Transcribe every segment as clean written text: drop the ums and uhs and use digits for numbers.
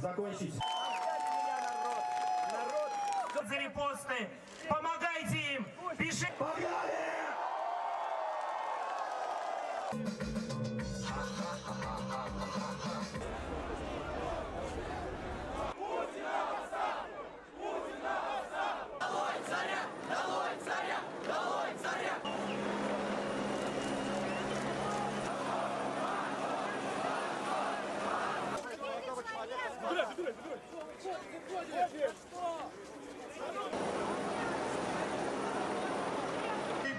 закончить. Народ, за репосты, помогайте им, пиши. Погнали! Долой царя! Долой царя! Долой царя!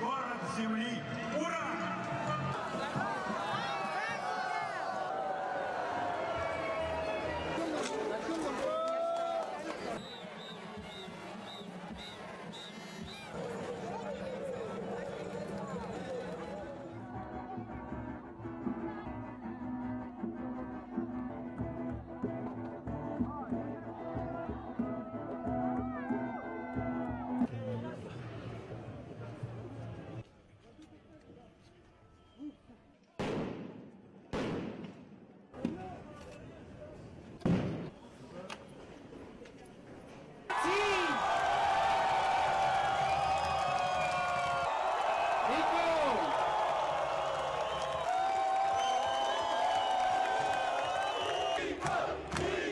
Город земли! Ура! Go!